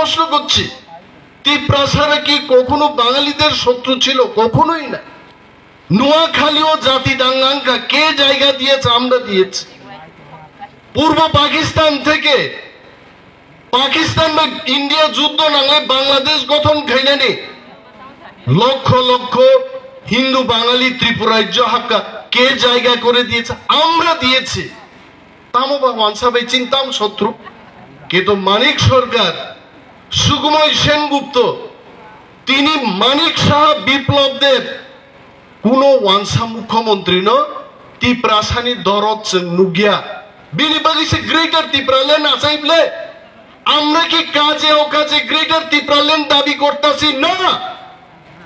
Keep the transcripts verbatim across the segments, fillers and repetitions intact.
প্রশ্ন করছি, তিপ্রাসারা কি কখনো বাঙালিদের শত্রু ছিল? কখনোই না। নোয়াখালীও জাতি দাঙ্গা আঙ্কা, কে জায়গা দিয়েছে? আমরা দিয়েছি। পূর্ব পাকিস্তান থেকে পাকিস্তান বা ইন্ডিয়া যুদ্ধ নাঙে বাংলাদেশ গঠন খাইনানি লক্ষ লক্ষ হিন্দু বাঙালি ত্রিপুরা রাজ্য হাক্কা কে জায়গা করে দিয়েছে? আমরা দিয়েছি। Tamo ba wansa bai chini tamo sotru? Kintu Manik Sarkar, Sukumoy Sengupta, tini Manik Saha, Biplab Deb, kuno wansa mukhyamantri no Tiprasani dorot chwng nukya. Bini bagwi se Greater Tipraland achai ble. Amra ki kaje o kaje Greater Tipraland dabi kortasi na?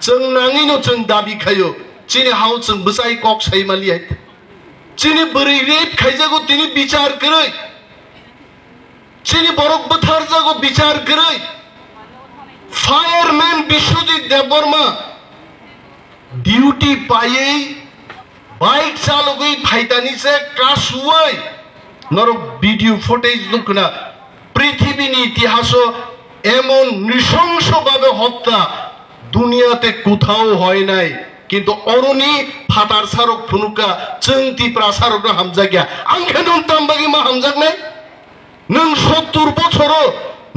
Chwng nangino chwng dabi khayo. Chini hao chwng bwsai kok sai mali hai. Chini bwrwi rape khaijago tini bichar kwrwi. Chini borok bwtharjago bichar kwrwi. Fireman Biswajit Debbarma duty paiwi bike chalogwi phaitani se kasuwai norok video footage nukna. Prithibini itihaso emon nrisongso babe hotta duniyate kuthao hoy nai. Kintu oroni phatar sarok phunuka, chwng Tipra sarokno hamjakya. Ang khe nwng tam bagwi ma hamjaknai? Nwng sottur bochoro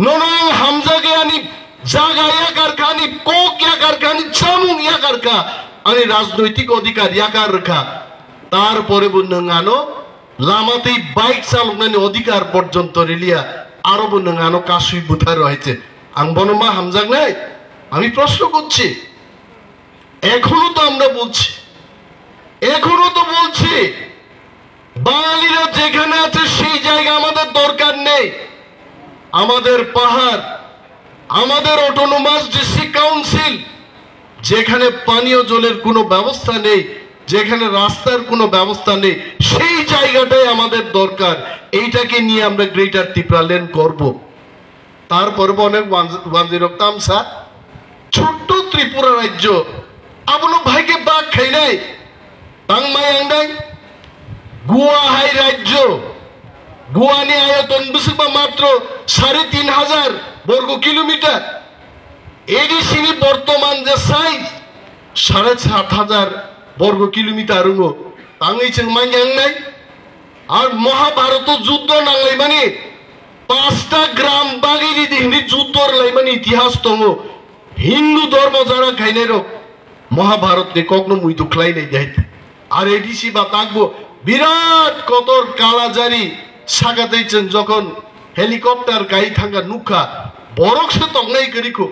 nono ang hamjakya, ani jaga yakarkha, ani kok yakarkha, ani chamung yakarkha, ani rajnoitik odhikar yakar rwkha. Tarpore bo nwng ano lama tei bike chaloknani odhikar porjonto riliya, aro bo nwng ano kasui bwtharo hai se. Ang bono ma hamjaknai? Ami proshno korchi. Ekhono to amra bolchi, ekhono to bolchi, Bangalira jekhane ache sei jayga amader dorkar nei. Amader pahar, amader autonomous district council, যেখানে পানীয় জলের কোনো ব্যবস্থা নেই, যেখানে রাস্তার কোনো ব্যবস্থা নেই, সেই জায়গাটাই আমাদের দরকার। এইটাকে নিয়ে আমরা গ্রেটার ত্রিপুরা ল্যান্ড করব। তারপরে অনেক ওয়ান-, ওয়ানজিরক তামসা, ছোট্ট ত্রিপুরা রাজ্য, abono bhai khe bak khainai, tangmai ang dai, Goa hai rajyo, Goa ni ayoton bwswkba matro sare tin hajar borgo kilometer, A D C ni bortoman je size sare sat hajar borgo kilometer wngo, tangwi chwng manya wngnai. Ar Mahabharata juddo nanglaimani pasta gram bagwi ridi hwnwi juddo rwlaimani itihas tongo. Hindu dhormo jara khainairok Mahabharatni kokno muitu khlainai de hai. Ar A D C ba takbo birat kotor kalajari sakatwi chwng jokhon helicopter kai thangkha nukha, borok se tongnai kwrwikho,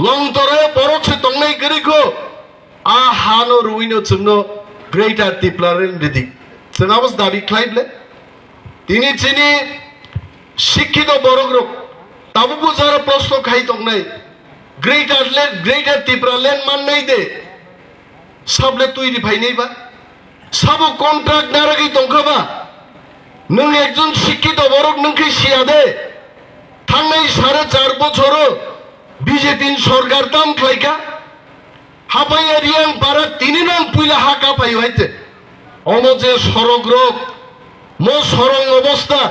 Longtoraio borok se tongnai kwrwikho. A hano rwino chwngno Greater Tipraland ridi. Chwng abo dabi khlai ble. Tini chini sikhito borok rok tabukbo jara proshno khai tongnai. Greater land, Greater Tipraland mannai de. Sable twi ri phainai ba? Sabo contract naragwi tongkha ba? Nwng ekjon sikhito borok nwng khe siya de. Thangnai sare char bochoro B J P ni sorkar tam khlaikha. Hapaiya Riang para tini nang puila ha kapai hai te. Omo je sorok rok, mo sorok obosta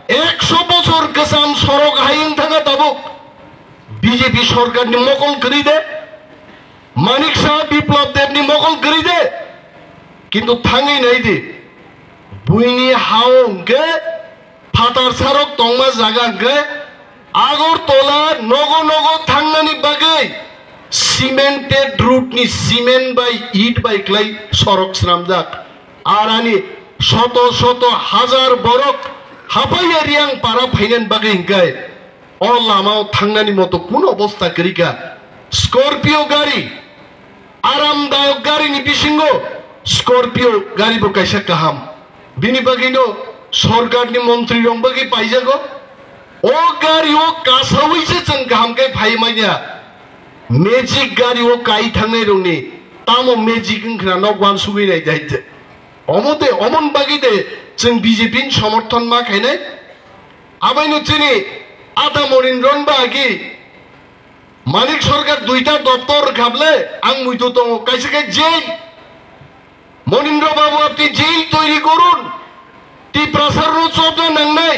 ekso bochor kwcham sorok hai wng thangkha tabuk. B J P sorkar ni mokol kwrwi de, Manik Saha Biplab Deb ni mokol kwrwi de, kintu thangwi nai di, buini hao hwnkhe phatar sarok tongma jaga hwnkhe Agartala nogo nogo thangnani bagwi cemented road ni cement bai it bai klai sorok swnamjak. Arani soto soto hajar borok Hapaiya Riang para phainani bagwi hwnkhe o lamao thangnani moto kun obosta kwrwikha. Scorpio gari, aramdayok gari ni bisingo Scorpio gari bo kaisa kaham. Bini bagwino sorkar ni montri rok bagwi paijago. O gari o kasawi se chwng kaham khe phai manya. Magic gari o kai thangnai rokni tamo magic wngkhna nok wansugwi nai dai. Omo de, omon bagwi de chwng B J P ni somorthon ma khainai. Abaino chini Ata Monin Ron ba agi Manik Sarkar duita doptor rwkha ble, ang muitu tongo, kaisa khe jail. Manindra বাবু, আপনি জেল তৈরি করুন, ত্রিপ্রাসার রোজ চলতে নাংনাই।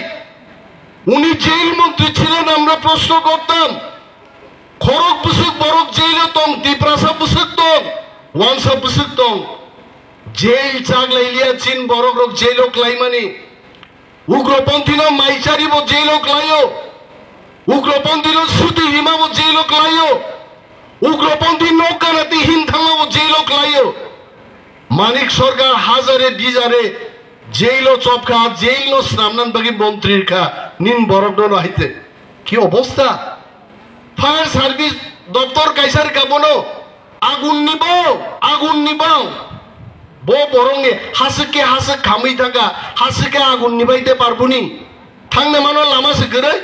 উনি জেল মন্ত্রী ছিলেন, আমরা প্রশ্ন করতাম, Borok bwswk borok jail o tong, Tiprasa bwswk tong, wansa bwswk tong. Jail chak lai liya chin borok rok jail o klai mani. Ugroponthi no maichari bo jail o klai o. Ugroponthi no suti rima bo jail o klai o. Ugroponthi no kanati hin thangma bo jail o klai o. Manik Sarkar hazare dizare jail o chop kha, jail no snamnan bagwi montri kha, nin borok no haite. Ki obostha? Fire service doptor kaisa rwkha bono, agun ni bo, agun ni bo. Bo borok ni haswk khe haswk khamwi thangkha, haswk khe agun ni bai te parbuni. Thangna mano lama se kwrwi.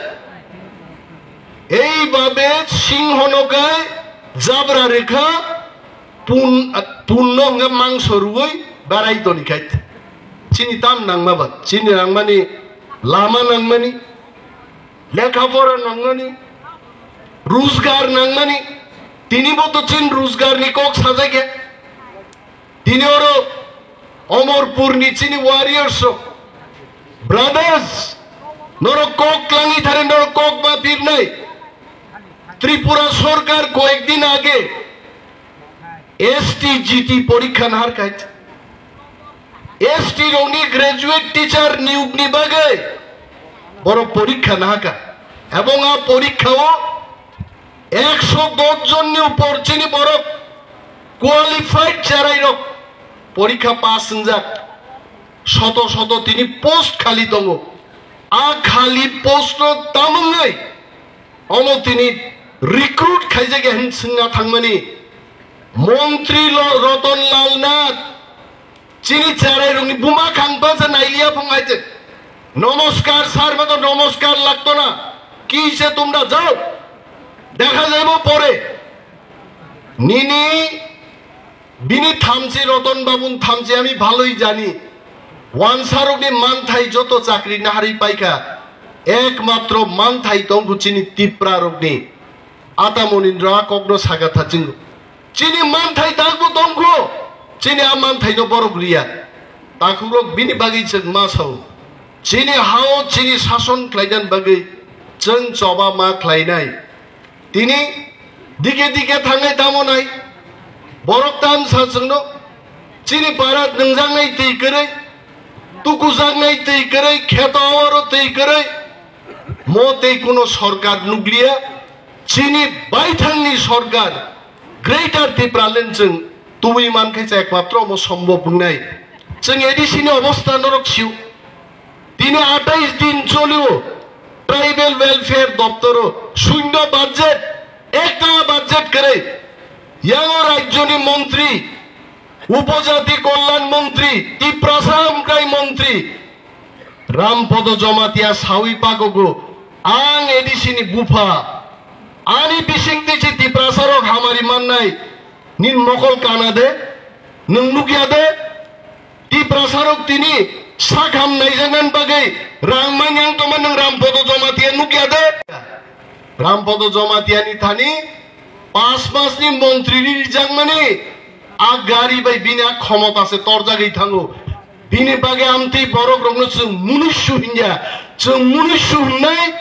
Ei babe singho no kai jabra rwkha, pun, pun no hwnkhe mangso rwui barai toni khai. Chini tam nangma ba, chini nangmani lama nangmani, lekha pora nangmani, rujgar nangmani. Tini bo to chin rujgar ni kok sajakya. Tini oro Omorpur ni chini warriors rok, brothers, norok kok klangwi thare, norok kok ma pirnai. Tripura Sarkar koyek din age S T G T porikha nahar khai. S T rokni graduate teacher niyok ni bagwi borok porikha nahaka. Ebong a porikha o ekso dos jonni upor chini borok qualified cherai rok porikha pass wngjak. Soto soto tini post khali tongo. A khali post no tamungwi omo tini recruit khaijak ya hin swngna thangmani. Montri lo Roton Lal Nath, chini cherai rokni buma khang pansa nailiya phung hai je. Namaskar sir, mato namaskar lagto na. Ki se tumra jao. Dekha jaibo pore. Nini, bini thamchi, Roton Babun thamchi ami bhaloi jani. Wansarokni manthai joto chakri naharwi paikha. Ekmatro manthai tongkhu chini Tipra rokni. Ata Monindra kokno saka thaching. Chini manthai dagbo tongkhu. Chini a manthai no borok riya. Takhukrok bini bagwi chwng ma sao. Chini hao chini sason khlainan bagwi chwng choba ma khlainai. Tini dike dike thangnai tamo nai. Borok tam sa chwngno. Chini parat nwngjaknai twi kwrwi. Tukujaknai twi kwrwi. Kheto oro twi kwrwi. Mo tei kuno sorkar nukliya, chini baithangni sorkar Greater Tipraland chwng tubui mankhe cha ekmatro omo sombhob wngnai. Chwng A D C ni obostha norok sio. Tini atais din cholio tribal welfare doptoro shunyo budget, ekta budget kwrwi. Yango rajyoni montri, upojati kolyan montri, Tiprasa hamkrai montri, Rampodo Jomatia sawi pagogo, ang A D C ni bupha, ani bising twi se Tiprasa rok hamari mannai, nin mokol kana de, nwng nukya de, Tiprasa rok tini sak ham naijaknani bagwi rang manyang tongma nwng Rampodo Jomatia nukya de. Rampodo Jomatia ni thani pas mas ni montri ri rijakmani a gari bai bini a khomota se torjagwi thango. Bini bagwi amtwi borok rokno chwng munusu hinya, chwng munusu hinnai